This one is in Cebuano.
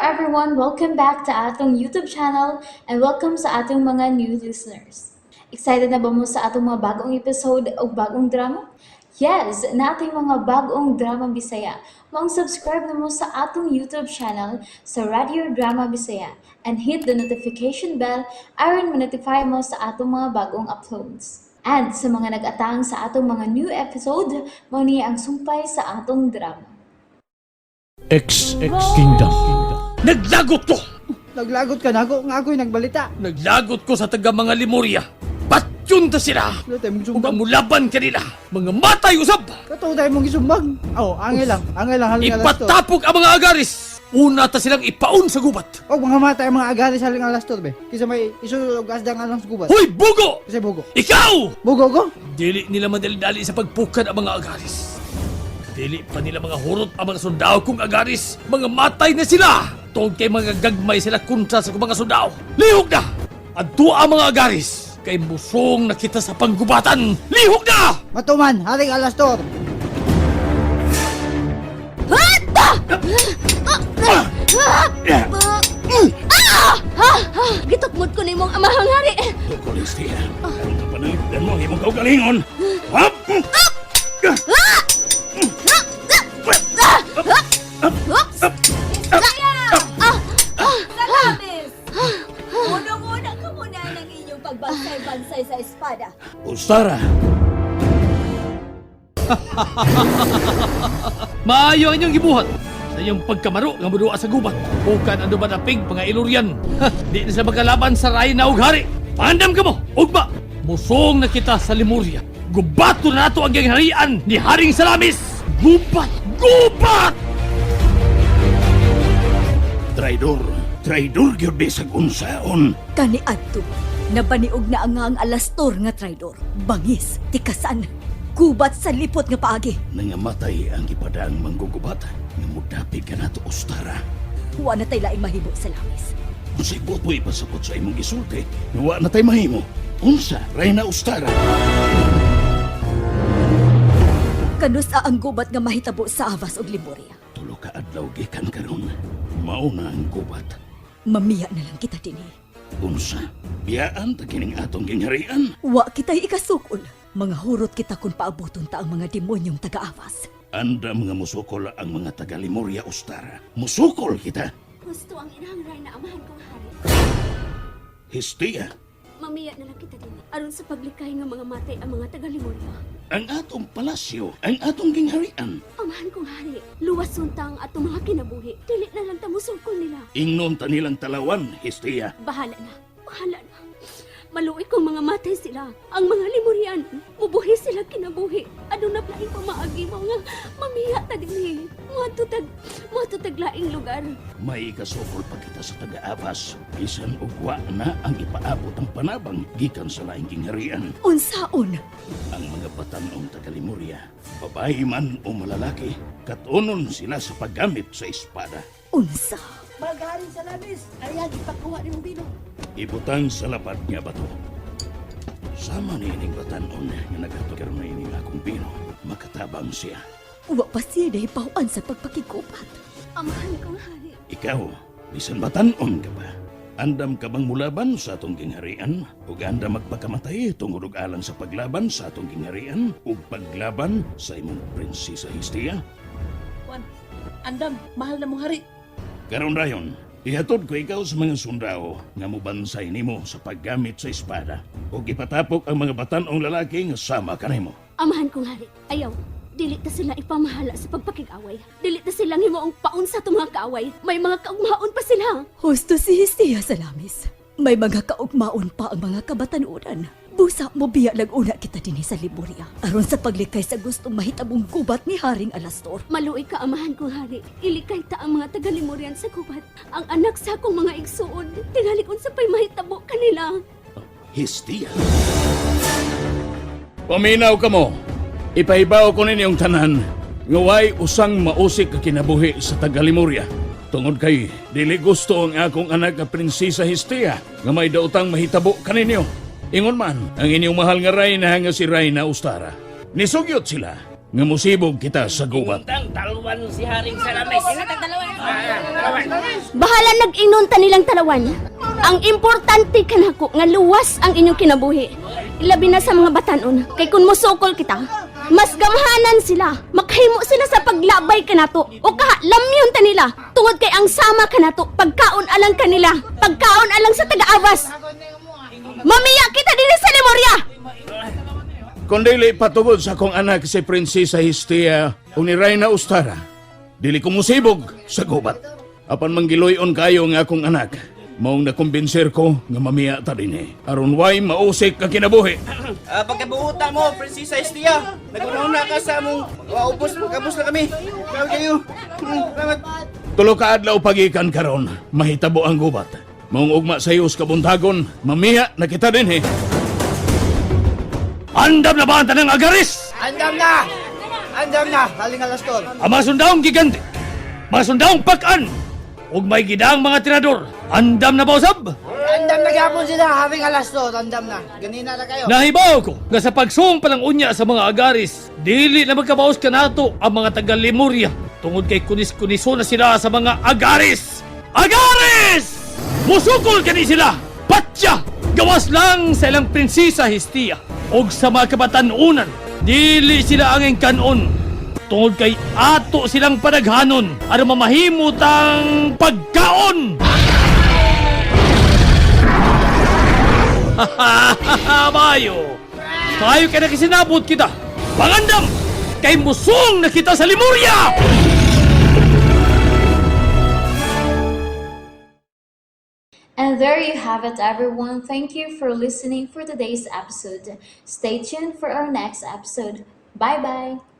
Everyone! Welcome back to atong YouTube channel and welcome sa atong mga new listeners. Excited na ba mo sa atong mga bagong episode o bagong drama? Yes! Naa tay mga bagong drama Bisaya. Maong subscribe na mo sa atong YouTube channel sa Radio Drama Bisaya and hit the notification bell aron ma-notify mo sa atong mga bagong uploads. And sa mga nag-atang sa atong mga new episode, mao ni ang sumpay sa atong drama. X X Kingdom. Naglagot ko! Naglagot ka na ako, nga ako'y nagbalita. Naglagot ko sa taga mga Lemuria. Patyon ta sila! Wala tayo mong Ug sumbag. ang mulaban kanila, mga matay usab! Kato tayo mong isumbag. Oh, angay lang, angay lang haling alastor. Ipatapok ang mga agaris! Una ta silang ipaon sa gubat! Oh, mga matay ang mga agaris haling alastor be. Kisa may isulog asdang alang sa gubat. Hoy, bugo! Kasi bugo. Ikaw! Bugo ko? Dili nila madali-dali sa pagpukad ang mga agaris. Dili pa nila mga hurot ang mga sundao kong agaris. Mga matay na sila! Tungod kay mga gagmay sila kontra sa mga sundao. Lihok na! Adto ang mga agaris! Kay musong na kita sa panggubatan! Lihok na! Matuman, haling alastor. Gitukmod ko na imong amahang hari. Tukulistia. Karon ka panangitdan mo ang imong kaugalingon. Hap! Salamis! Unong-una ka muna ng inyong pagbansay-bansay sa espada. Ustara. Maayo ang inyong gibuhat sa inyong pagkamaro nga muduwa sa gubat. Bukan ang dumadapig mga Ilurian. Ha, di na sila magkalaban sa Rayna ug hari. Pandam ka mo, ugma! Musong na kita sa Lemuria. Gubato na nato ang gingharian ni Haring Salamis! Gubat! Gubat! Traidor. Traidor gyud bisag unsaon. Kani adto, nabaniog na ang ang alastor nga traidor. Bangis, tikasan, gubat sa lipot nga paagi. Nangamatay ang gipadaang manggugubat nga mudapig ka nato, Ostara. Wa na tay laing mahimo sa lamis. Unsay buot mo ipasabot sa imong gisulti nga wa na tay mahimo? Unsa, Reyna Ostara? Kanus-a ang gubat nga mahitabo sa Avas ug Lemuria? 3 ka adlaw gikan karon. Mao na ang gubat. Mamiya na lang kita dinhi. Unsa? Biyaan ta kining atong gingharian. Wa kita'y ikasukol. Mga hurot kita kung paaboton ta ang mga demonyong taga-Avas. Anda mga musukol ang mga taga Lemuria, Ostara. Musukol kita. Gusto ang inahang na amahan kong hari. Hestia, Mamiya na lang kita din. Aron sa paglikay ng mga matay ang mga taga-Lemuria. Ang atong palasyo, ang atong gingharian. Amahan kong hari, luwas unta ang atong mga kinabuhi. Dili na lang ta musukol nila. Ingnon ta nilang talawan, Hestia. Bahala na. Bahala na. Maluoy kong mga matay sila. Ang mga Lemurian, mubuhi sila kinabuhi. Aduna laing pamaagi mo nga mamiya ta dinhi. Moadto tag laing lugar. May ikasukol pa kita sa taga-Abas. Bisan og wa na ang ipaabot ang panabang gikan sa laing gingharian. Unsaon? Ang mga batanong taga Lemuria, babae man o malalaki, katunon sila sa paggamit sa espada. Unsa? Magaling sa lamis, ayaw ipakuha ni mong bino. Ibutang sa lapad nga bato. Sama ni ining batanon nga naghatod karon na ining akong bino, makatabang siya. Wa pa siya nahibaw-an sa pagpakigubat. Amahan kong hari. Ikaw, bisan batanon ka pa. Andam ka bang mulaban sa atong gingharian? Ug andam magpakamatay tungod og alang sa paglaban sa atong gingharian? Ug paglaban sa imong prinsesa Hestia? Juan, andam, mahal na mong hari. Karon rayon, ihatod ko ikaw sa mga sundao nga mobansay nimo sa paggamit sa espada. Ug ipatapok ang mga batanong lalaki nga sama kanimo. Amahan kong hari, ayaw. Dili ta sila ipamahala sa pagpakig-away. Dili ta sila himuong paon sa atong mga kaaway. May mga kaugmaon pa sila. Husto si Hestia sa lamis. May mga kaugmaon pa ang mga kabatanunan. Busa mo biya una kita dinhi sa Lemuria. Aron sa paglikay sa gustong mahitabong gubat ni Haring Alastor. Maluoy ka, amahan kong hari. Ilikay ta ang mga taga-Lemurian sa gubat. Ang anak sa akong mga igsuon, tingali unsa pa'y mahitabo kanila. Hestia. Paminaw ka mo. Ipahibaw ko ninyong tanan nga way usang mausik ka kinabuhi sa taga-Lemuria. Tungod kay dili gusto ang akong anak nga prinsesa Hestia nga may daotang mahitabo kaninyo. Ingon man ang inyong mahal nga rayna nga si Rayna Ostara. Nisugyot sila. nga musibog kita sa gubat. Talwan si Haring Salamis. Bahala nag-inon ta nilang talawan. Ang importante kanako nga luwas ang inyong kinabuhi. Ilabi na sa mga batanon kay kun mosukol kita, mas gamhanan sila. Makahimo sila sa paglabay kanato o kaha lamyon ta nila tungod kay ang sama kanato pagkaon alang kanila, pagkaon alang sa taga-Avas. Mamiya kita dinhi sa Lemuria. Kung dili patugod sa akong anak si Prinsesa Histia o ni Reyna Ostara, dili ko musibog sa gubat. Apan manggiloyon kayo nga akong anak, maong nakumbinser ko nga mamiya ta dinhi. Aron way mausik ka kinabuhi. Ah, pagkabuuta mo, Prinsesa Estia. Nag-una ka sa among maubos, magkabos na kami. Salamat kayo. Salamat. Tulo ka adlaw pagikan karon, mahitabo ang gubat. Maong ugma sa iyo sa kabuntagon, mamiya na kita dinhi. Andam na ba ang tanang agaris? Andam na! Andam na, Haring Alastor. Ang mga sundahong gigante, mga sundahong pakan, ug may gidang mga tirador. Andam na ba usab? Andam na gyapon sila, Haring Alastor. Andam na. Ganina na kayo. Nahibaw ko nga sa pagsung palang unya sa mga agaris, dili na magkabaos kanato ang mga taga Lemuria tungod kay kunis-kuniso na sila sa mga agaris. Agaris! Musukol kani sila! Patya! Gawas lang sa ilang prinsesa Hestia og sa mga kabatanunan. Dili sila ang kanon tungod kay ato silang panaghanon aron mamahimutang pagkaon. Mayo! Tayo kay nakisinabot kita! Pangandam! Kay musong na kita sa Lemuria! And there you have it, everyone. Thank you for listening for today's episode. Stay tuned for our next episode. Bye bye.